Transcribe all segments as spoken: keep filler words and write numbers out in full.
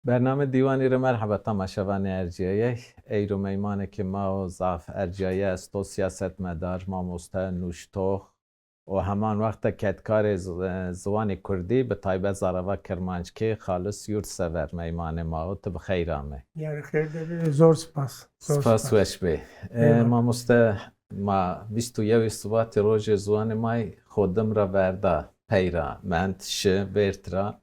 Bername Dîwanî rê merheba temaşevanê ercîyayey. Eyro meymanêkê ma o zaf ercîyaye esto, siyasetmedar, mamoste, nuştox û heman wext de kedkarê zi-, ziwanê kurdî, bi taybet zarava kirmanckî Xalis Yurtsever meymanê ma o. Ti bi xeyr amey. Yanî xeyr de bî, zor spas. Zor spas. Spas weş bê. E, Eyvallah. Mamoste, ma vîst û yewê Sibatî rojê ziwanê ma yê xo dim ra verda, pey ra mend, şi, vêrt ra.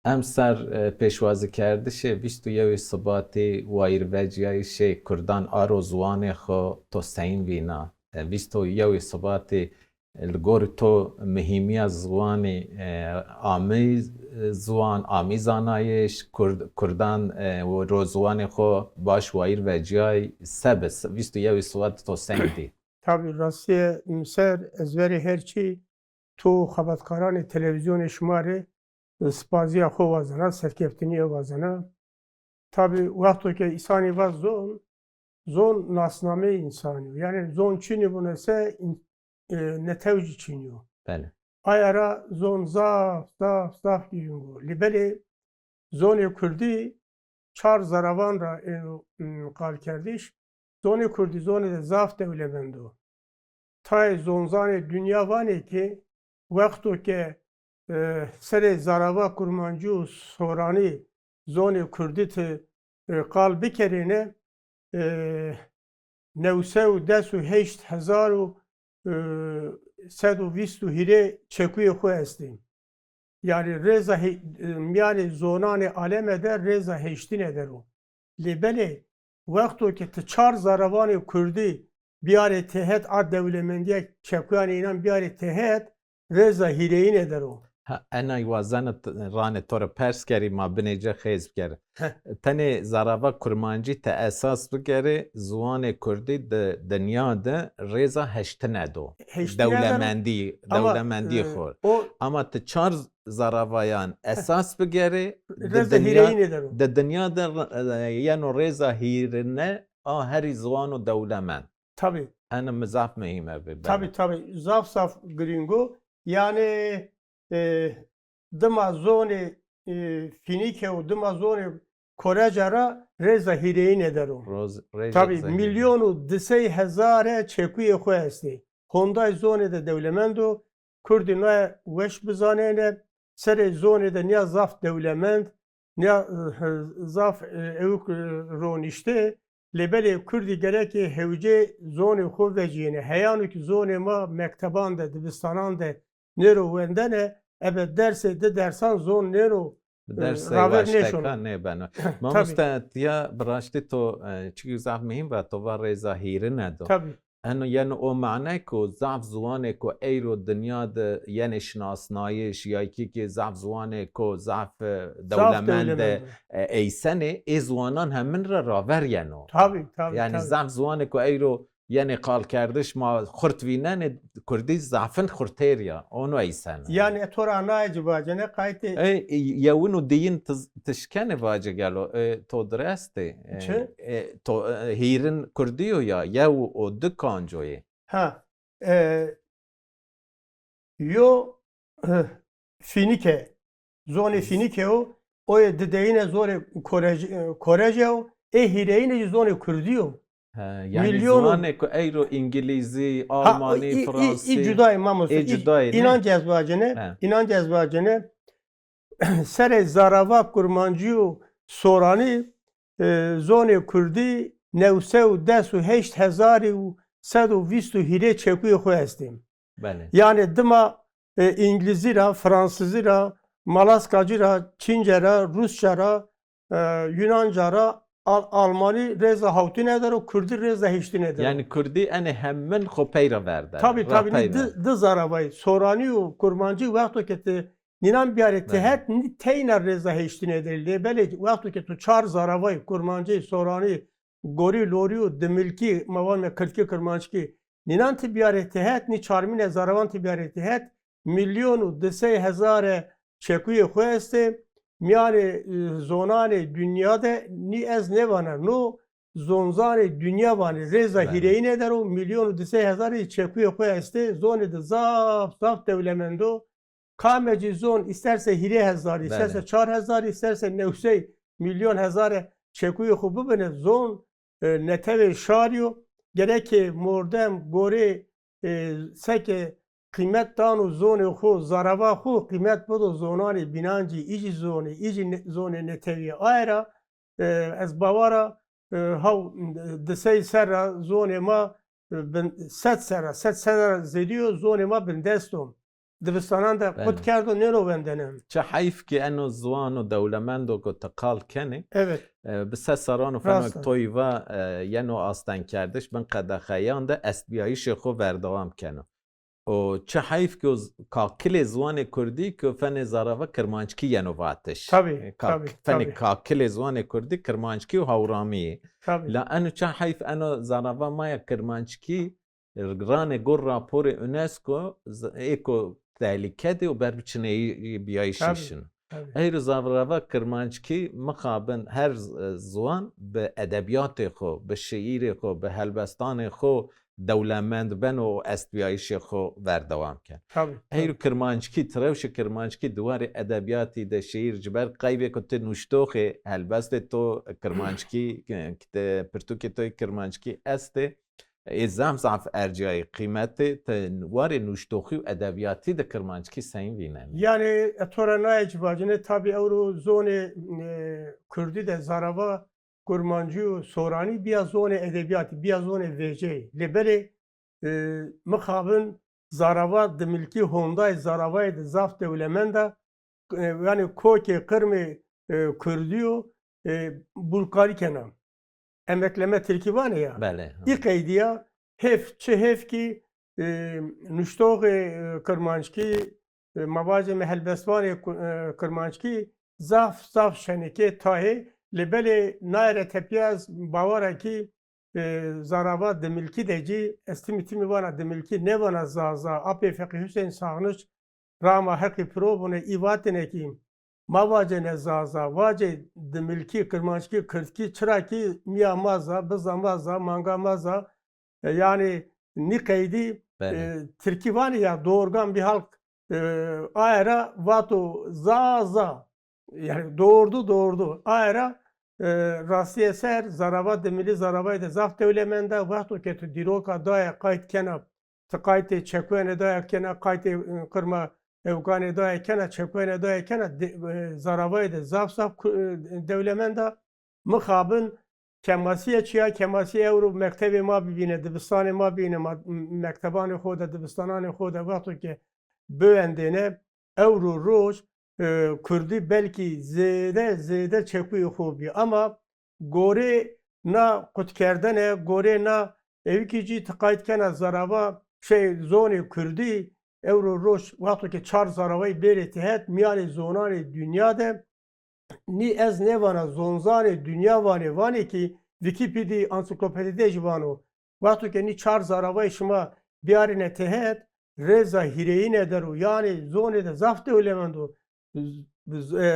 Emser, e, pêşwazîkerdişê vîst û yewê Sibatî, wayîrvecîyayîşê kurdan a ro ziwanê xo to seyn vîna? E, vîst û yewê Sibatî, e, li gorî to muhîmîya ziwanî, e, amî, e, ziwan, amî zanayîş, kurd-, kurdan, e, ro ziwanê xo baş wayîr vecîyay, se bi vîst û yewê Sibatî to seyn dî? Tabî, rastîye mi ser, ez verê her çî to xebatkaranê televîzyonê şima rê, e, spazîya xo wazena, serkeftinîye wazena. Tabî, wexto ke îsanî va zon, zon nasnameyê însanî yo. Yanî zon çinî bûne se, în-, e, netew jî çinî yo. Belê. Aya ra zon zaf, zaf, zaf girîng o. Lê belê zonê kurdî çar zaravan ra êno, m, qalkerdiş. Zonê kurdî zonêde zaf dewlemend o. Tayê zonzanê dinya vanê ke wexto ke, e, serê zarava kurmancî û soranî zonê kurdî ti, e, qal bikerêne, e, new sey û des û heşt hezar û, e, sed û vîst û hîrê çekuyê xo estê. Yanî rêza he-, e, mîyanê zonanê aleme de rêza heştîne der o. Lê belê wexto ke ti çar zaravanê kurdî bîyarê têhet, a dewlemendîya çekuyanê înan bîyarê têhet, rêza hîrêyîne der o. Ha, ena wazena t-, ranê to ra pers kerî, ma binê ci xêz bikerî. Heh. Tenê zarava kurmancî ti esas bikerî, ziwanê kurdî di dinya de rêza heştine do. Heştine der o. Dewlemendî, ama, dewlemendî, e, xo. O ama ti çar zaravayan esas bikerî, di rêza dinya, hîrêyîne der o. Di dinya de, e, yeno rêza hîrine a herî ziwano dewlemend. Tabî. Ena mi zaf muhîm ebe. Tabî, tabî. Zaf, zaf girîng o. Yanî, e, dima zonê, e, Fînîke û dima zonê Korece ra rêza hîrêyîne der o. Roz-, rêza hîrêyîne. Tabî, mîlyon û di sey hezare çekuyê xo estê. Honday zonê de dewlemend o. Kurdî naye weş bizanêne, serê zonê de nîya zaf dewlemend, nîya, e, zaf, e, ewk, e, ronîştê. Lê belê kurdî gerekê hewcê zonê xo vecîyêne. Heyano kî zonê ma mekteban de, dibistanan de nêro wendene, ebe dersê di dersan zon nêro, e, raver nêşono. Bi dersê waşteka nêbeno. Tabî. Mamoste, tiya bi raştî to, e, çikî zaf muhîm va, to va rêza hîrine do. Tabî. Eno yeno o manayê ku zaf ziwanê ku eyro dinya de yenê şinasnayiş, ya kî kî zaf ziwanê ku zaf, e, zaf dewlemend de, dewlemend de, e, eysenê, ê ziwanan hemin ra raver yeno. Tabî, tabî, yanî tabî. Zaf ziwanê ku eyro yenê qalkerdiş ma xurt vînenê, kurdî zafin xurtêr ya, onu eysena. Yanî e to ra naye ci vacene qaytê. E, e, yewin û diyin tiz-, tişkenê vace gelo, e, to dir estê. E, çi? E, to, e, hîrin kurdî yo ya, yew û di kanco yê? Ha, e, yo, e, Fînîke, zonê Fînîke yo, oyê dideyîne zonê Korece, e, Korece yo, ê hîreyîne jî zonê kurdî yo. He, yanî mîlyon û ziwanê ku eyro îngilîzî, ha, almanî, î, î, î, fransî, î cudayê mamoste, î, î cudayê, ne? Înanc ez vacene, he, înanc ez vacene. Serê zarava kurmancî û soranî, e, zonê kurdî new sey û des û heşt hezarî û sed û vîst û hîrê çekuyê xo estê. Belê. Yanî dima, e, îngilîzî ra, fransizî ra, malaskacî ra, çînce ra, rusça ra, e, yunanca ra, al-, almanî rêza hawtîne der o, kurdî rêza heştîne der o. Yanî kurdî enê hemin xo pey ra verda. Tabî, tabî, nî di, di zaravayî, soranî û kurmancî wexto ke ti nînan bîyarê têhet, nî teyna rêza heştîne der. Lê belê wexto ke tu çar zaravayî, kurmancî, soranî, gorî, lorî û dimilkî, ma vanme kirdkî, kirmanckî, nînan ti bîyarê têhet, nî çarmîne zaravan ti bîyarê têhet, mîlyon û di sey hezare çekuyê xo estê. Mîyanê, e, zonanê dinya de nî ez nêvana, no zonzanê dinya vanê, rêza hîrêyîne der o, mîlyon û di sey hezarî çekuyê xo estê, zonê de zaf, zaf dewlemend o. Kamecî zon îsterse hîrê hezarî, îsterse çar hezarî, îsterse new sey milyon hezare çekuyê xo bibine, zon, e, netewê şarî yo. Gerekê mordem gorê, e, seke qîmet dano zonê xo, zarava xo qîmet bido zonanê bînan cî, î jî zonê, î jî ne-, zonê netewî. Aye ra, e, ez bawer a, e, haw di sey serra zonê ma, e, bin, sed serra, sed serra zêdî yo zonê ma bindest o. Dibistanan de qut kerdo, nêno wendene. Çi heyf ke eno ziwano dewlemendo ku ti qal kenê, evet, e, bi se serran û feno toyî va, e, yeno astengkerdiş, bin qedexeyan de estbîyayîşê xo verdewam keno. Û çi heyf ke o z-, kakilê ziwanê kurdî ku fenê zarava kirmanckî yeno vatiş. Tabî, e, kak-, tabî, fenê tabî. Kakilê ziwanê kurdî kirmanckî û hewramî yê. Tabî. La eno çi heyf eno zarava ma ya kirmanckî ranê gor raporê UNESCO z-, êko tehlîke de û ber bi çineyî bîyayîşî şino. Tabî. Eyro zarava kirmanckî mixabin her z-, ziwan bi edebîyatê xo, bi şîîrê xo, bi helbestanê xo dewlemend beno û estbîyayîşê xo verdewam ken. Tabî, tabî. Eyro kirmanckî, ti rewşê kirmanckî di warê edebîyatî de şîîr ci ber qeybê ku ti nuştoxê helbestê to kirmanckî, ki-, pirtûkê to yê kirmanckî estê. Ê zaf zaf ercîyayî qîmetê ti warê nuştoxî û edebîyatî de kirmanckî seyîn vînenê? Yanî, e, to ra naye ci vacine, tabî ewro zonê, e, kurdî de zarava, kurmancî û soranî bîya zonê edebîyatî, bîya zonê veceyî. Lê belê, e, mixabin zarava dimilkî hondayê zaravayê de zaf dewlemend a, e, yanî kokê qirmê, e, kurdî yo, e, bulkarî kena. Emekleme tirkî vanê ya. Belê, ha. Î qeydîya hêf, çi hêf kî, e, nuştoxê, e, kirmanckî, e, ma vajîme helbestvanê ku-, e, kirmanckî zaf, zaf şenike tayê. Lê belê naye ra tepîya ez bawer a kî, e, zarava dimilkî de cî, ez timî timî vana dimilkî, nêvana zaza, apê Feqî Huseyîn Saxniç, rama Heqî piro bune, î vatêne kî, ma vacêne zaza, vacê dimilkî, kirmanckî, kirdkî, çira kî mîya ma za, biza ma za, manga ma za, e, yanî nî qeydî, belê, e, tirkî vanê ya, doğurgan bir halk, e, aye ra vato zaza. Yanî doğurdu, doğurdu. Aye ra, e, rastîye ser zarava dimilî zaravayê de zaf dewlemend a. Wexto ke tu dîroka daye qayt kena, ti qaytê çekuyenê daye kena, qaytê, e, qirma ewkanê daye kena, çekuyenê daye kena, de-, e, zaravayê de zaf zaf ku-, e, dewlemend a. Mixabin kemasîye çi ya, kemasîye ewro mektebê ma bibîne, dibistanê ma bîne, ma, m-, mektebanê xo de, dibistananê xo de wexto ke biwendêne, ewro roj, e, kurdî belkî zêde, zêde çekuyê xo bî. Ama gorê na qutkerdene, gorê na ewikî cî ti qayt kena zarava, şey, zonê kurdî, ewro roj wexto ke çar zaravayî bêrê tehet, mîyanê zonanê dinya de, nî ez nêvana, zonzanê dinya vanê, vanê kî Wîkîpedî, ansîklopedî de jî vano. Wexto ke nî çar zaravayê şima biyarîne tehet, rêza hîrêyîne der o, yanî zonê de zaf dewlemend o. Z-, z-, e,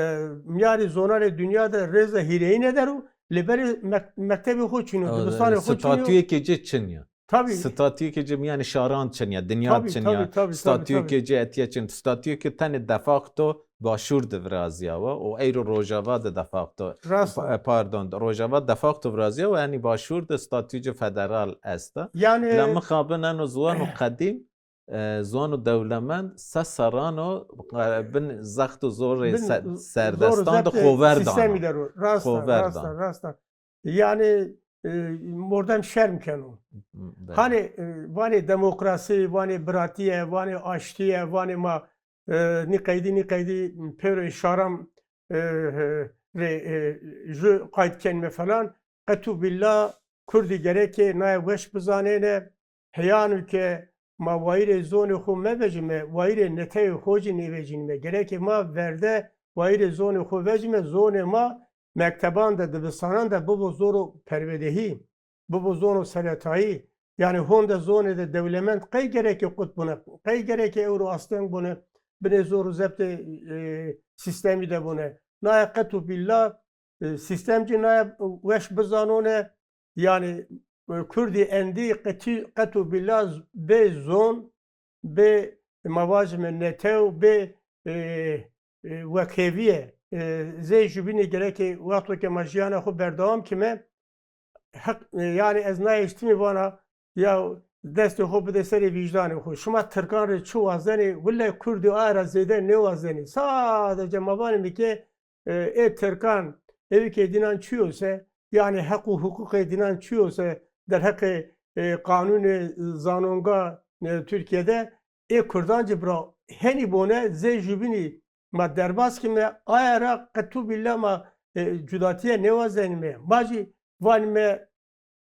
mîyarê zonanê dinya de rêza hîrêyîne der o, lê belê mek-, mektebê xo çin o, dibistanê xo çin o. Statuyêkê ci çin ya. Tabî. Statuyêkê ci mîyanê şaran çin ya, dinya çin ya. Tabî, tabî, tabî, tabî. Statuyêkê ci etîya çin. Statuyêkê tenê de facto Başûr de virazîyawa û eyro Rojava de de facto. Rast a. Pa-, pardon, Rojava de facto virazîyawa, yanî Başûr de statuyê ci federal esta. Yanî la mixabin eno ziwano qedîm, e, ziwano dewlemend, se serran o, e, bin zext û zorê se-, serdestan de xo ver dano. Sîstemî der o. Rast a, rast a, rast a. Yanî, e, mordem şerm keno. Belê. Hanê, e, vanê demokrasî, vanê biratîye, vanê aştîye, vanê ma, e, nî qeydî, nî qeydî pêroyê şaran, e, e, rê, e, ju qayt kenîme falan. Qet û bîlla kurdî gerekê naye weş bizanêne. Heyano ke ma wayîrê zonê xo mevecîme, wayîrê netewê xo jî nêvecînîme. Gerekê ma verde wayîrê zonê xo vecîme, zonê ma mekteban de, dibistanan de bibo zoro perwedehî, bibo zono seretayî. Yanî honde zonê de dewlemend qey gerekê qut bune, qey gerekê ewro asteng bune, binê zor û zebtê, e, sîstemî de bune. Naye qet û bîlla, e, sîstem jî naye weş bizanone, yanî, e, kurdî endî qetî, qet û bîlla z-, bê zon, bê, ma vajime netew, bê, e, e, wekhevîye. e, zey jubînî gereke wexto ke ma jiyana xo berdewam kime, heq, e, yanî ez na eştimî vana, ya destê xo bide serê vîjdanê xo. Şima tirkan rê çi wazenê? Wille kurdî aye ra zêde nêwazenê. Sadece ma vanîme ke, e, ê tirkan, ewikê dînan çi yo se, yanî heq û huqûqê dînan çi yo se, derheqê, e, qanûnê zanonga, e, Tirkîye de, ê kurdan ci bira henî bone zey jubînî ma derbas kime, aye ra qetû bîlla ma, e, cudatîye nêwazenîme. Ma jî vanîme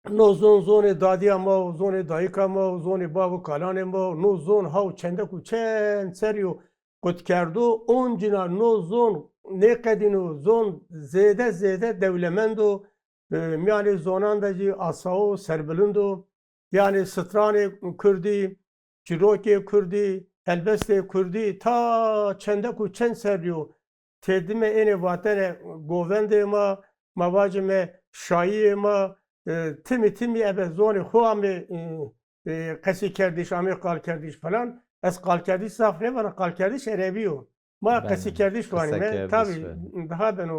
no zon zonê dadîya ma o, zonê dayîka ma o, zonê bav û kalanê ma o, no zon haw çendek û çend serrî yo qut kerdo, oncîna no zon nêqedîno, zon zêde zêde dewlemend o. E, mîyanê zonan de jî asawo serbilind o. Yanî stranê kurdî, çîrokê kurdî, helbestê kurdî ta çendek û çend serrî yo têdime ênê vatene govendê ma, ma vacime şayîyê ma, e, timî timî ebe zonê xo amê, e, e, qesîkerdîş, amê qalkerdîş falan. Ez qalkerdîş zaf nêvana, qalkerdîş erebî yo. Ma qesîkerdîş vanîme. Tabî daha beno,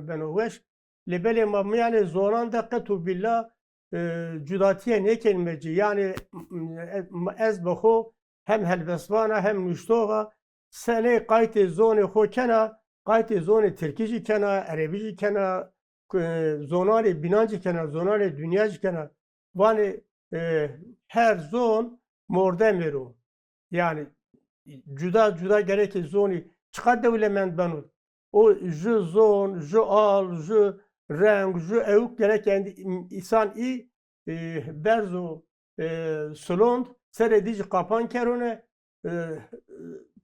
beno weş. Lê belê ma mîyanê zonan de qet û bîlla, e, cudatîye nêkenîme ci. Yanî, m-, m-, ez bi xo hem helbestvan a hem nuştox a. Senê qaytê zonê xo kena, qaytê zonê tirkî jî kena, erebî jî kena, e, zonanê bînan jî kena, zonanê dinya jî kena. Vanê, e, her zon mordemê ro. Yanî cuda cuda gerekê zonî çiqa dewlemend beno. O ju zon, ju al, ju reng, ju ewk gerek endî-, însan î, e, berz û, e, silond serê dî jî qapan kerone. E,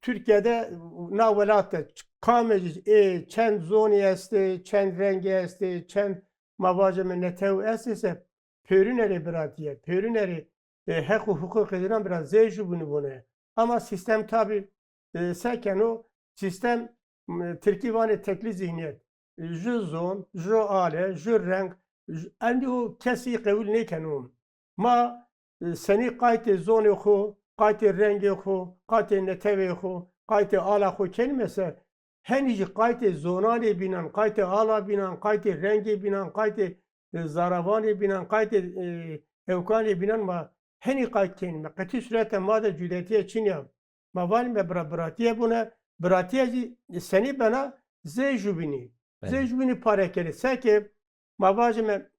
Tirkîye de na welat de kame jî ê çend zonî estê, çend rengî estê, çend ma vaceme netew estê se pêrune rê biratîye, pêrune rê, e, heq û huqûqê dînan bira zey jubînî bone. Ama sîstem tabî, e, se keno? Sîstem, m, tirkî vanê tekli zihniyet. Ju zon, ju ale, ju reng, ju, endî o kesî qewil nêkeno. Ma, e, senî qaytê zonê xo, qaytê rengê xo, qaytê netewê xo, qaytê ala xo kenîme se, henî jî qaytê zonanê bînan, qaytê ala bînan, qaytê rengê bînan, qaytê, e, zaravanê bînan, qaytê, e, ewkanê bînan ma henî qayt kenîme. Qetî surete ma de cudetîye çin ya. Ma vanîme bira-, biratîye bone, biratîye jî senî bena? Zey jubînî. Zey jubînî pare kenê. Seke ma vajime,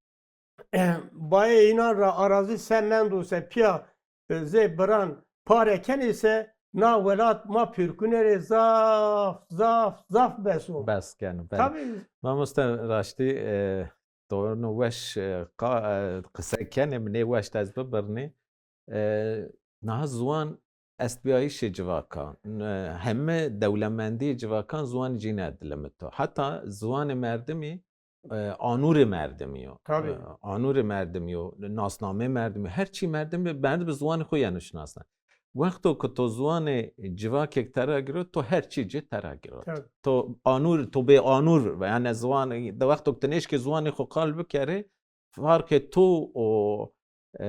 bayê înan ra arazî se mendo se pîya, e, zê biran pare kenê se na welat ma pêrkune rê zaf, zaf, zaf bes o. Bes keno, belê. Tabî. Mamoste raştî, e, dorno weş, e, qa-, e, qise kenê, mi nêweşt ez bibirnî. E, niha ziwan estbîyayîşê civakan, e, heme dewlemendîyê civakan ziwanî cîne dilimito. Heta ziwanê merdimî, e, anûrê merdimî yo. Tabî. E, anûrê merdimî yo, nasnameyê merdimî yo. Her çî merdimî, merdim bi ziwanê xo yeno şinasne. Wexto ke to ziwanê civakêk tera girot, to her çî ci tera girot. Tabî. To anûr, to bê anûr, yanî ziwan, de wexto ke ti nêşkê ziwanê xo qal bikerê, farqê to û, e,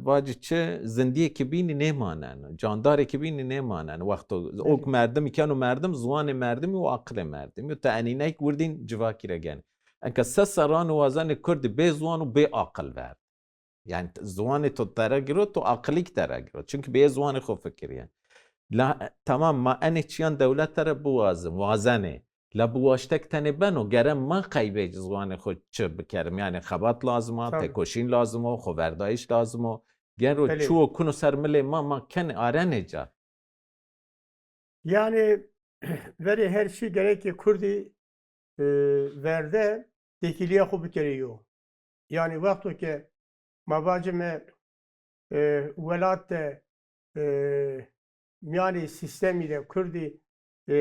vacî çi, zindîyêkê bînî nêmaneno, candarêkê bînî nêmaneno. Wexto ok merdim keno merdim, ziwanê merdimî û aqilê merdimî û ti enîneyk wirdîn civakî ra genî. Enka se serran û wazenê kurdî bê ziwan û bê aqil ver. Yanî ziwanê to tera girot, to aqilî kî tera girot. Çimkî bi yê ziwanê xo fikirîyen. La, tamam, ma enê çîyan dewlete ra biwazin, wazenê. La bi waştek tenê beno, gere ma qeybê ziwanê xo çi bikerim. Yanî xebat lazim a, tekoşîn lazim o, xoverdayîş lazim o. Gero çi wo kuno ser milê ma, ma kenê arenê ca. Yanî verê her çî gerekê kurdî, e, verde têkilîya xo bikerê yo. Yanî wexto ke ma vacime, e, welat de, e, mîyanê sîstemî de kurdî, e,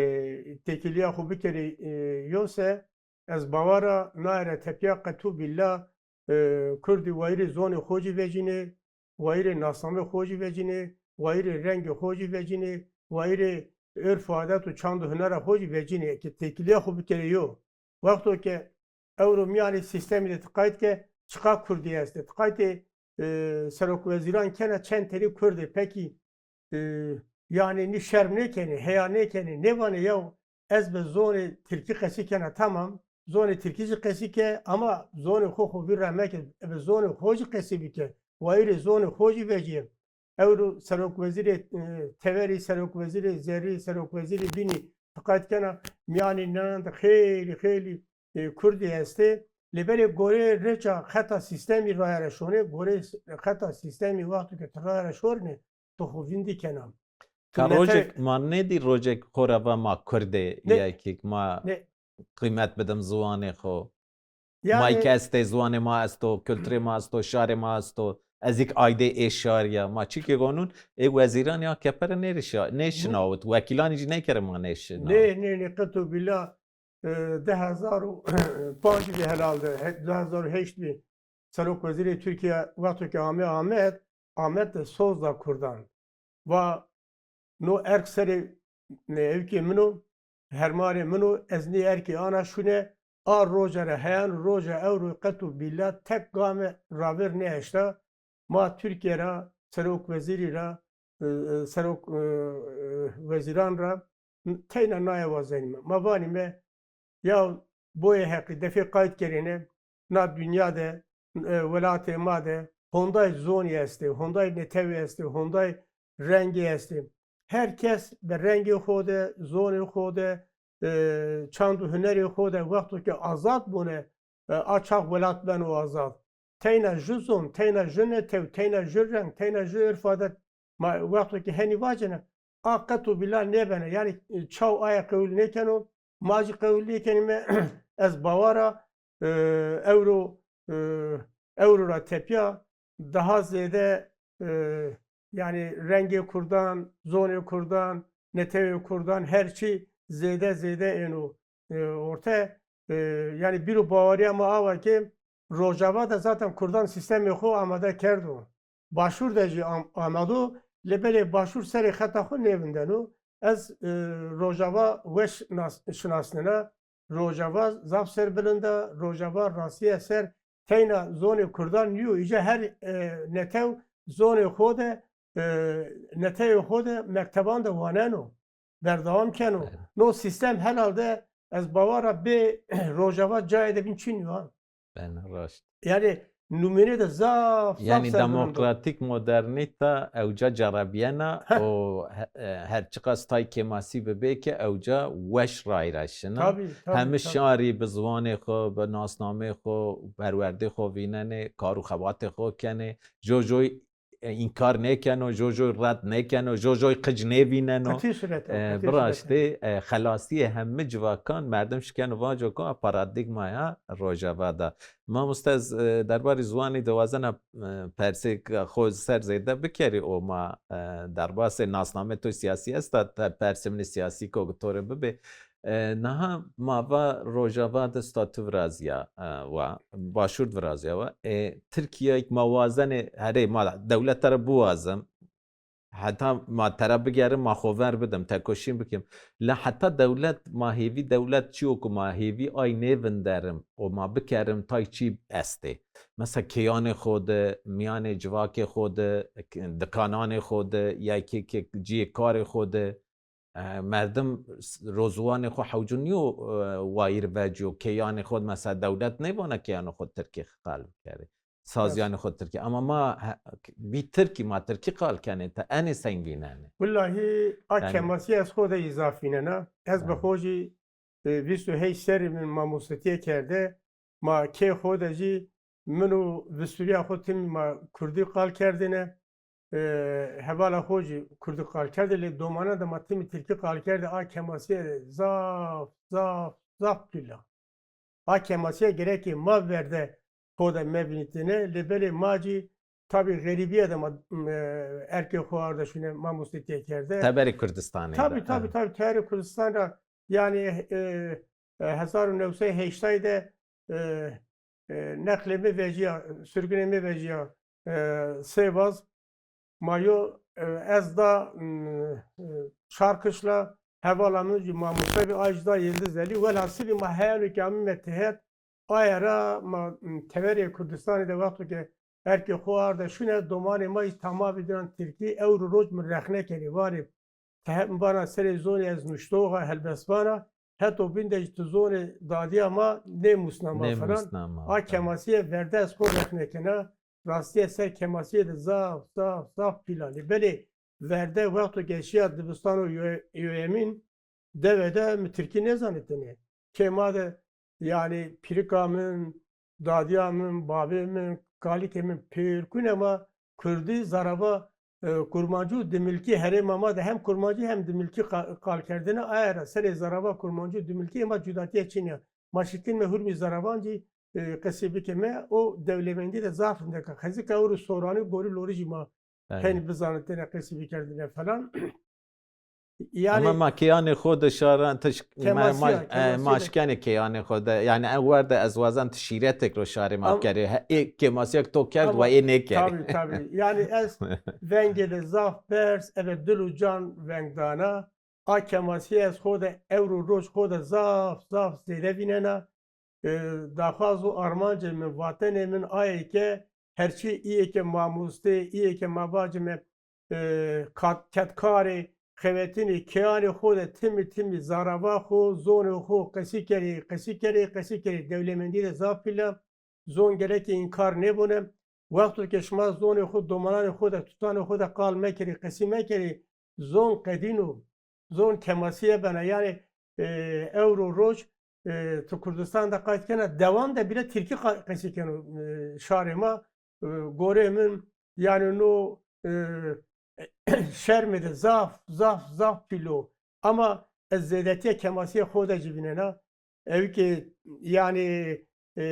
têkilîya xo bikerê, e, yo se, ez bawer a naye ra tepîya qetû bîlla, e, kurdî wayîrê zonê xo jî vecînê, wayîrê nasnamê xo jî vecînê, wayîrê rengê xo jî vecînê, wayîrê urf û adet û çand û hunera xo jî vecînê, ke têkilîya xo bikerê yo. Wexto ke ewro mîyanê sîstemî de ti qayt ke çiqa kurdî estê, ti qaytê, e, serokwezîran kena çend tenî kurd ê, pekî, e, yanî nî şerm nêkenê, heya nêkenê, nêvanê yaw, ez bi zonê tirkî qesî kena, tamam. Zonê tirkî zî qesî ke, ama zonê xo xo vîr ra meke, bi zonê xo zî qesî bike. Wayîrê zonê xo zî vecîye. Ewro serokwezîrê, e, teverî, serokwezîrê zerrî, serokwezîrê bînî, diqet kena, mîyanê nînan de xeylî, xeylî, e, kurdî estê. Lê belê goreyê reça xeta sîstemî raye ra şonê, goreyê s-, xeta sîstemî wexto ke ti raye ra şorînê, ti xo vîndî kena. Ti Ka nete- rojek ma nêdî, rojek xo ra va ma kurdê, Nê- ya kî ma nê- qîmet bidim ziwanê xo. Ma Yanî ke estê, ziwanê ma esto, kulturê ma esto, şarê ma esto. Ez îk aydê ê şarî ya. Ma çîkê gonun, ê wezîranê A K P rê nêrişa-, nêşinawit. Wekîlanî jî nêkere ma nêşina. Nê, nê, nê, qet û bîla, e, di hezar û pancî de helalde, he-, di hezar û heşt de serokwezîrê Tirkîya wexto ke ame Amed, Amed de soz da kurdan. Va, no erk serê, e, ewkê min o, hermarê min o, ez nê erkê ana şune, a roja ra heyan roja ewro qet û bîla tek game ravêr nêeşta. Ma Tirkîye ra, serokwezîrî ra, e, e, serok, e, e, wezîran ra teyna naye wazenîme. Ma vanîme, ya boyê Heqî, defê qayt kerêne, na dinya de, e, welatê ma de honday zonî estê, honday netewî estê, honday rengî estê. Her kes bi rengê xo de, zonê xo de, e, çand û hunerê xo de wexto ke azad bone, e, a çax welat beno azad. Teyna ju zon, teyna ju netew, teyna ju reng, teyna ju urf adet ma wexto ke henî vacêne, a qet û bîla nêbene. Yanî, e, çaw aye qewil nêkeno, ma zî qewil nêkenîme. Ez bawer a, e, ewro, e, ewro ra tepîya daha zêde, e, yanî rengê kurdan, zonê kurdan, netewê kurdan, her çî zêde zêde êno, e, orte. E, yanî bîro bawerîya ma awa ke Rojava de zaten kurdan sîstemê xo amade kerdo. Başûr de jî am-, amado, lê belê Başûr serê xeta xo nêvindeno. Ez, e, Rojava weş nas-, şinasnena. Rojava zaf serbilind a, Rojava rastîye ser teyna zonê kurdan nîyo. Îca her, e, netew zonê xo de, e, netewê xo de mekteban de waneno, berdewam keno. Evet. No sîstem helal de ez bawer a bê Rojava cayê de bîn çin nîyo ha. Ben raşt. Yanî numûne de zaf, zaf Yanî serbilind o. Demokratîk modernîta ewca cerebîyena Heh. û he-, e, her çiqas tay kêmasî bibê ke ewca weş rayra şina. Tabî, tabî, Hemî tabî. şarî bi ziwanê xo, bi nasnameyê xo, perwerdê xo vînenê, kar û xebatê xo kenê. Jojoy, e, înkar nêkeno, jojoy red nêkeno, jojoy qic nêvîneno. Qetî surete, E, qetî bi surete. raştî, e, xelasîyê hemî civakan merdim şikeno vaco ko a paradîgmaya Rojava de. Mamoste, ez, e, derbarê ziwanî de wazena, e, persêk xo ser zêde bikerî û ma, e, derbasê nasnamê to sîyasî esta, te persê min ê sîyasî ko to rê bibê. E, niha ma va Rojava de statû virazîya, e, wa, Başûr de virazîya wa. E, Tirkîya îk ma wazenê, herê ma dewlete ra biwazim, heta ma tera bigerim, ma xo ver bidim, tekoşîn bikim. La heta dewlet, ma hêvî dewlet çîyo ku ma hêvî ay nêvinderim û ma bikerim tay çî estê. Mesela kêyanê xo de, mîyanê civakê xo de, dikananê xo de, ya kê, kê cihê karê xo de, e, merdim s-, roziwanê xo hewcû nîyo, e, wayîr vecîyo. Kêyanê xo de mesela dewlet nêvana kêyanê xo tirkî qal bikerê. Sazîyanê xo tirkî. Ama ma he-, bî tirkî, ma tirkî qal kenê, te enê seng vînenê? Willahî a Yanî kemasî ez xo de îzaf vînena. Ez bi Yanî. xo jî, e, vîst û heşt serrî min mamostetîye kerde. Ma kê xo de jî min û visturîya xo timî ma kurdî qal kerdêne. E, hevala xo jî kurdî qal kerdê, lê domanan de ma timî tirkî qal kerdê. A kemasîye zaf, zaf, zaf qîl a. A kemasîye gerekê ma verde xo de mevînitêne, lê belê ma jî tabî xerîbîye de ma, e, erkê xo arde şûne mamostetîye kerde. Teberê Kurdistanê Tabî, de, tabî, ha. tabî, teberê Kurdistan ra, yanî, e, e, hezar û new sey heştay de, e, e, neqlê mi vecîya, surgunê mi vecîya, e, Sêvaz. Ma yo, e, ez da, m, e, Çarkişla, hevala min jî mamoste bî, ay jî da Yildizelî. Welhasilî ma heyano ke amîme tehet, aye ra ma, m, teverê Kurdistanî de wexto ke erkê xo arde şûne, domanê ma jî tama vî dînan tirkî, ewro roj mi rexne kenî, vanê, tehet mi vana serê zonî ez nuştox a, helbestvan a, heto bîn de jî tu zonê dadîya ma nêmusna ma falan. Nêmusna ma, a, tamam. Kemasîye verde ez xo rexne kena. Rastîye ser kemasîye de zaf, zaf, zaf pîl a. Lê belê verde wexto ke şîya dibistano yo-, yoyemîn, dewe de mi tirkî nêzanitêne. Kê ma de, yanî, pîrika min, dadîya min, babê min, kalikê min, pêrkûne ma kurdî, zarava, e, kurmancî û dimilkî herêma ma de hem kurmancî hem dimilkî qa-, qal kerdêne. Aye ra serê zarava kurmancî û dimilkî ma cudatîye çin ya. Ma şikîn me hurmî zaravan jî, e, qesî bikeme. O dewlemendî de zaf rindek a. Xezika ewro soranî gorî lorî jî ma, belê, henî bizanitêne, qesî bikerdêne falan. Yanî ama ma kêyanê xo de şaran, ti ş-, ma, ma, kemasîya, e, kemasîya ma de şkenê kêyanê xo de. Yanî en wer de ez wazan ti şîretek ro şarê ma bikerê. He, ê kemasîyek to kerd, ama wa ê nêkerê. Tabî, tabî. Yanî ez vengê de zaf berz, ebe dil û can veng dana. A kemasîye ez xo de ewro roj xo de zaf, zaf zêde vînena. E, daxwaz û armancê min, vatenê min aye ke herçî îyê ke mamoste, îyê ke ma vacime, e, kat-, kedkarê, xewetinê, kêyanê xo de timî timî zarava xo, zonê xo qesî kerê, qesî kerê, qesî kerê. Dewlemendî de zaf pîl a. Zon gereke înkar nêbone. Wexto ke şima zonê xo, domananê xo de, tutanê xo de qal mekerê, qesî mekerê, zon qedîno. Zon kemasîye bena. Yanî, e, ewro roj, e, tu Kurdistan de qayt kena, dewan de bîle tirkî qa-, qesî keno, e, şarê ma, e, gorê min, yanî no, e, şermê de zaf, zaf, zaf pîl o. Ama ez zêdetîya kemasîya xo de jî vînena. Ewkê, yanî, e,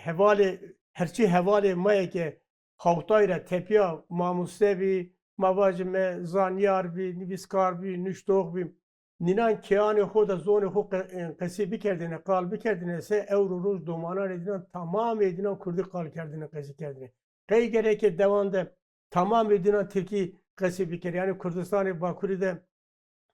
hevalê, herçî hevalê ma yê ke hawtay ra tepîya mamoste bî, ma vajime zanyar bî, nivîskar bî, nuştox bî. Nînan kêyanê xo de zonê xo qe-, e, qesî bikerdêne, qal bikerdêne se ewro roj domananê dînan, tamamê dînan kurdî qal kerdêne, qesî kerdêne. Qey gereke dewan de tamamê dînan tirkî qesî bikerê? Yanî Kurdistanê Bakurî de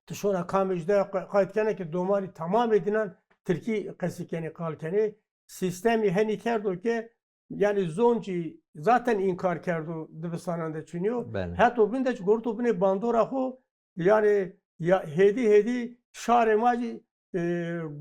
ti şona kamê jû de qe-, qayt kena ke domanî tamamê dînan tirkî qesî kenê, qal kenê. Sîstemî henî kerdo ke, yanî, zon jî zaten înkar kerdo, dibistanan de çinî yo. Belê. Heto bin de jî gorito binê bandora xo, yanî, ya, hêdî hêdî şarê ma jî, e,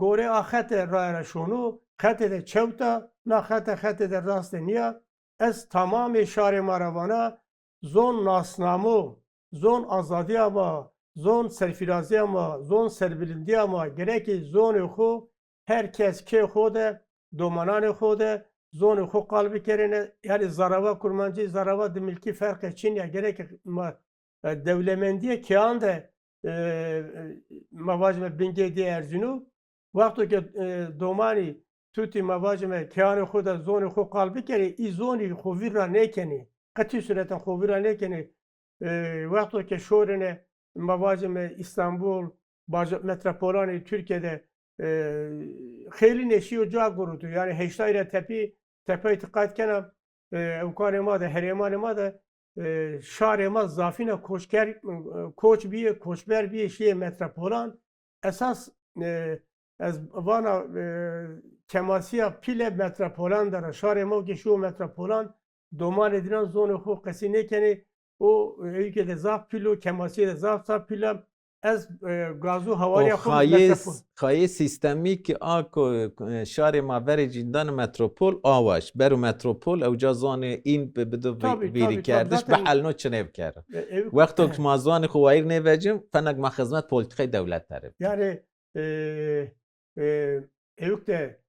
gorê a xete raye ra şono, xete de çewt a, na xete xete de raste nîya. Ez tamamê şarê ma ra vana, zon nasnamo, zon azadîya ma, zon serfîrazîya ma, zon serbilindîya ma, gerekê zonê xo her kes kê xo de, domananê xo de zonê xo qal bikerêne. Yanî zarava kurmancî, zarava dimilkî ferqê çin ya. Gerekê ma, e, dewlemendîye kêyan de, e, e, ma vajime bingê dê erzîno. Wexto ke, e, domanî tutî, ma vajime, kêyanê xo de zonê xo qal bikerê, î zonî xo vîr ra nêkenê. Qetî sureten xo vîr ra nêkenê. E, wexto ke şorêne, ma vajime, Îstanbul, baja-, metropolanê Tirkîye de, e, xeylî nêşîyo ca gurutu. Yanî heştay ra tepî, tepey ti qayt kena, e, ewkanê ma de, herêmanê ma de, e, şarê ma zafîna koçker, e, koç bîyê, koçber bîyê, şîyê metropolan. Esas, e, ez vana, e, kemasîya pîle metropolan der a. Şarê ma ke şîyo metropolan, domanê dînan zonê xo qesî nêkenê. O, e, ewke de zaf pîl o, kemasîye de zaf zaf pîl a. Ez, e, gazû hawarîya xo metropol. Xayê sîstemî ki a ko, e, şarê ma verê cîndan metropol a waş. Bero metropol, ewca zonê în bi-, bido vî-, vîrîkerdiş, bihelno çinê bikero. Wexto ki ma zonê xo wayîr nêvecim, fenek ma xizmet polîtîkayê dewlet der ê. Yanî, e, e, ewk de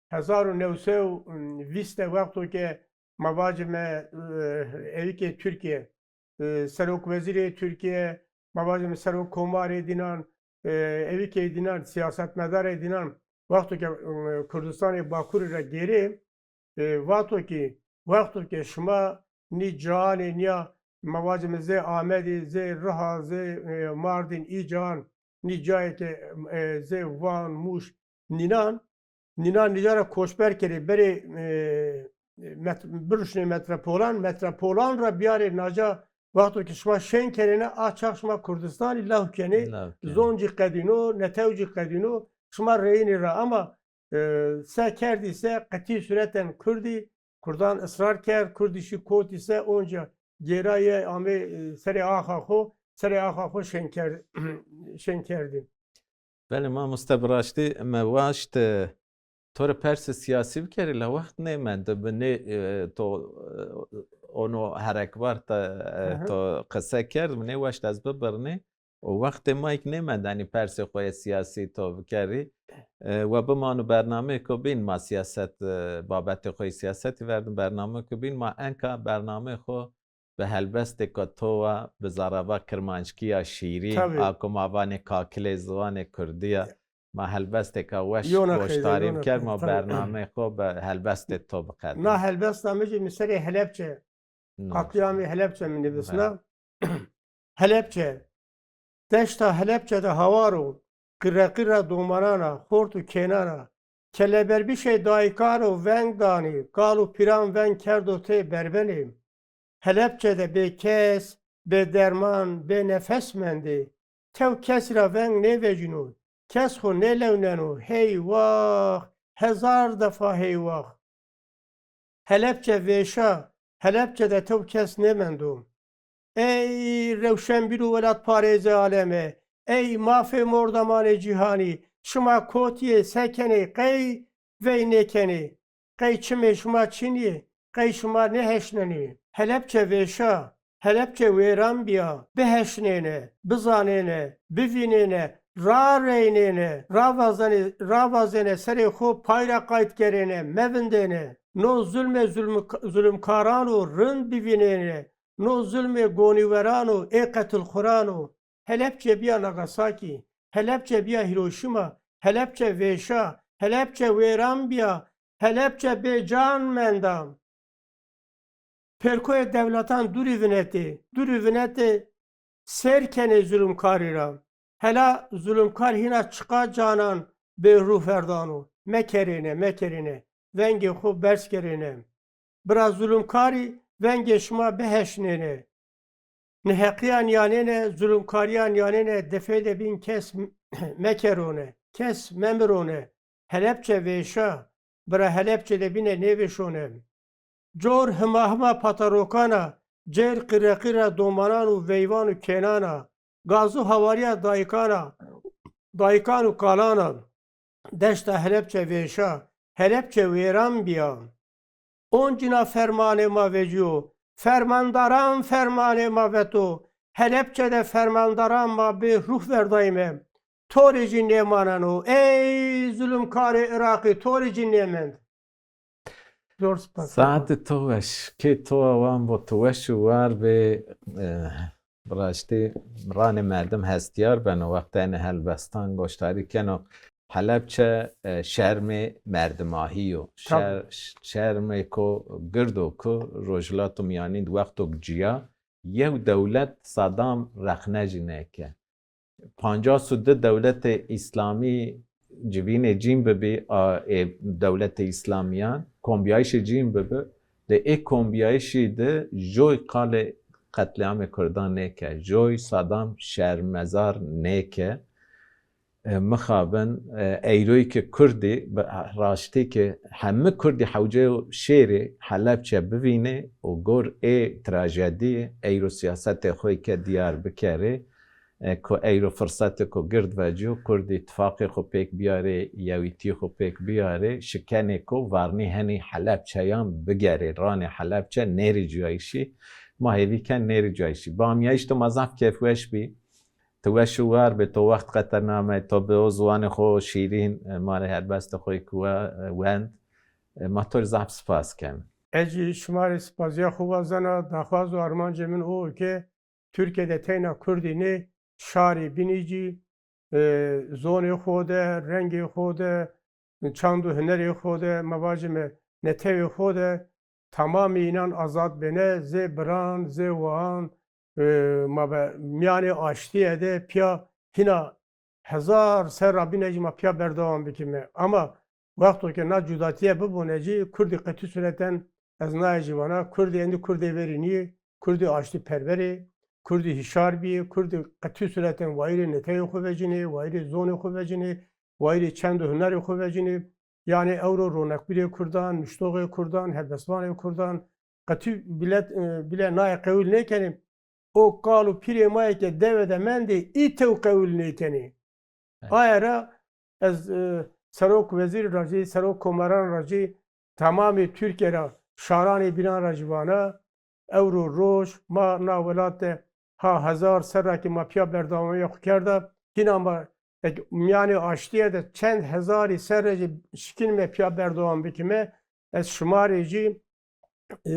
hezar û new sey û vîst de wexto ke ma vacime, e, ewkê Tirkîye, e, serokwezîrê Tirkîye, ma vacime serokkomarê dînan, e, ewkê dînan, siyasetmedarê dînan, wexto ke, e, Kurdistanê Bakurî ra gêrê, e, vato kî, wexto ke şima nî caanê nîya, ma vacime zê Amedî, zê Riha, zê, e, Mardîn, î caan, nî cayê ke, e, zê Van, Mûş, nînan, nînan nîca ra koçber kerê, berê, e, met-, biruşnê metropolan, metropolan ra biyarê naca, wexto ke şima şên kerêne, a çax şima Kurdistanî lawh kenê, lawh kenê. Zon cî qedîno, netew cî qedîno, şima reyînê ra. Ama, e, se kerdî se, qetî sureten kurdî, kurdan israr kerd, kurdî şî kotî se, onca gêrayê amê, e, serê axa xo, serê axa xo şên kerd-, şên kerdî. Belê mamoste, bi raştî mi waşt, e, to rê persê sîyasî bikerî, la wext nêmend. Bi nê, e, to, e, ono herekbar te, e, Aha. to qise kerd, mi nêwaşt ez bibirnî. Û wextê ma yek nêmend, enî persê xo yê sîyasî to bikerî. E, we bimano bernameyêko bîn ma sîyaset, e, babetê xo yê sîyasetî verdin, bernameyêko bîn ma enka bernameyê xo bi helbestêka to wa, bi zerreba kirmanckî ya şîrîn, Tabii. a ku ma vanê kakilê ziwanê kurdî ya. Ma helbestêka weş Yona qeyde, goştarî yona biker, qeyde, ma tabii. bernameyê xo bi helbestê to biqedîn. Na helbesta mi jî mi serê Helepçe, Na. Katliamê Helepçe mi nivîsna. He. Helepçe. Deşta Helepçe de hawar o, qirreqirra domanan a, xort û kênan a. Keleberbişê dayikan o veng danî, kal û pîran veng kerdo tê berbenê. Helepçe de bêkes, bêderman, bênefes mendê. Tew kesî ra veng nêvecîno, kes xo nêlewneno, heywax, hezar defa heywax. Helepçe vêşa, Helepçe de tew kes nêmendo. Ey rewşenbîr û welatparêzê aleme, ey mafê mordemanê cîhanî, şima kotî yê, se kenê, qey vey nêkenê, qey çimê şima çinî yê, qey şima nêheşnenê. Helepçe vêşa, Helepçe wêran bîya, biheşnêne, bizanêne, bivînêne, rareynêne, ravazanê-, ravazêne serê xo pay ra qayt kerêne, mevindêne. No zulmê zulmik-, zulmkaran o rind bivînêne, no zulmê gonîweran o, ê qetilxuran o. Helepçe bîya Nagasakî, Helepçe bîya Hîroşîma, Helepçe vêşa, Helepçe wêran bîya, Helepçe bêcan menda. Pêrkoyê dewletan dûrî vinetê, dûrî vinetê, sêr kenê zulumkarî ra. Hela zulumkar hîna çiqa canan bêruh verdano. Mekerêne, mekerêne. Vengê xo berz kerêne. Bira zulumkarî, vengê şima biheşnêne. Niheqîyan yanêne, zulumkarîyan yanêne, defeyde bîn kes mekerone, kes memirone. Helepçe vêşa, bira Helepçe de bîne nêvêşone. Cor hima hima patarokan a, cêr qîreqîra domanan û veyvan û kênan a, gaz û hawarîya dayikan a, dayikan û kalan a. Deşta Helepçe vêşa, Helepçe wêran bîya. Oncîna fermanê ma vecîyo, fermandaran fermanê ma veto, Helepçe de fermandaran ma bêruh verdayîme. To rê jî nêmaneno. Ey zulumkarê Iraqî, to rê jî nêmend. Zor spas. Saetê to weş. Kê to wan bo, to weş û war bê. E, bi raştî ranê merdim hestiyar beno. Wextê enê helbestan goştarî keno. Helepçe, e, şermê merdimahî yo. Tabii. Şer-, şermêko gird o ku Rojhilata Mîyanîn di wextok cîya yew dewlet Sadam rexne jî nêke. Pancas û di dewletê îslamî civînê cîn bibî, a, ê dewletê îslamîyan, kombîyayîşê cîn bibi, de ê kombîyayîşî de joy qalê qetlîamê kurdan nêke, joy Sadam şermezar nêke. E, mixabin, e, eyroyî ke kurdî, bi raştî ke hemi kurdî hewceyo şêrê Helepçe bivînê û gor ê trajedîyê eyro sîyasetê xo ke dîyar bikerê, e, ku eyro firsetêko gird vecîyo, kurdî tifaqê xo pêk bîyarê, yewîtîyê xo pêk bîyarê, şikenêko varnî henî Helepçeyan bigerê, ranê Helepçe nêrê cuyayîşî, ma hêvî ken nêrê cuyayîşî. Bi amîyayîş to ma zaf kêfweş bî. Ti weş û war bê, to wext qeterna me, to bi o ziwanê xo şîrîn, e, ma rê helbestê xo yê ku we, e, wend. E, ma to rê zaf spas ken. Ez jî şima rê spasiya xo wazena, daxwaz û armancê min o ke Tirkîye de teyna kurdî nê, şarê bînî jî, e, zonê xo de, rengê xo de, çand û hunerê xo de, ma vajime netewê xo de, tamamê înan azad bêne, zê biran, zê waan, e, ma be mîyanê aştîye de pîya hîna hezar serra bîne jî ma pîya berdewam bikîme. Ama wexto ke na cudatîye bibone jî, kurdî qetî sureten, ez naye jî vana, kurdî endî kurdê verî nîyê, kurdî aştîperver ê, kurdî hîşar bîyê, kurdî qetî sureten wayîrê netewê xo vecinê, wayîrê zonê xo vecinê, wayîrê çend û hunerê xo vecinê. Yanî ewro ronekbîrê kurdan, nuştoxê kurdan, helbestvanê kurdan, qetî bîle, e, bîle naye qewil nêkenê. O kal û pîrê ma yê ke dewe de mendê, î tew qewil nêkenê. Aye ra ez e, serok wezîrî ra jî, serok komaran ra jî, temamê Tirkîye ra, şaranê bînan ra jî vana, ewro roj ma na welat de ha hezar serra ke ma pîya berdewamîya xo kerda, hîna ma ek-, mîyanê aştîye de çend hezarî serre jî şikînîme pîya berdewam bikîme. Ez şima rê jî e,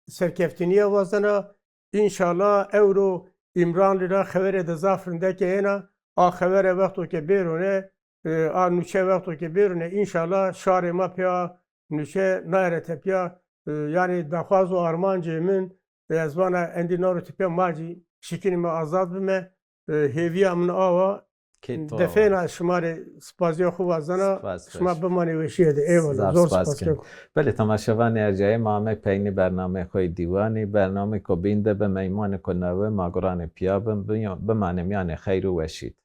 serkeftinîye wazena. Înşallah ewro Îmranlî ra xeverê de zaf rindeke êna. A xevere wexto ke bêrone, e, a nûçe wexto ke bêrone, înşallah şarê ma pê a nûçe naye ra tepîya, e, yanî daxwaz û armancê min, e, ez vana endî na ro tepîya ma jî şikînîme azad bime. E, hêvîya min awa. Kê to. Defêna şima rê spasîya xo wazena. Spas, şima spas. Bimanê weşîye de. Eyvallah. Zaf zor spas, spas keko. Belê, temaşevanê ercayê, ma ame peynî bernameyê xo yê dîwanî. Bernameyêko bîn de bi meymanêko newe ma guranê pîya bin. Bimanê mîyanê xeyr û weşî de.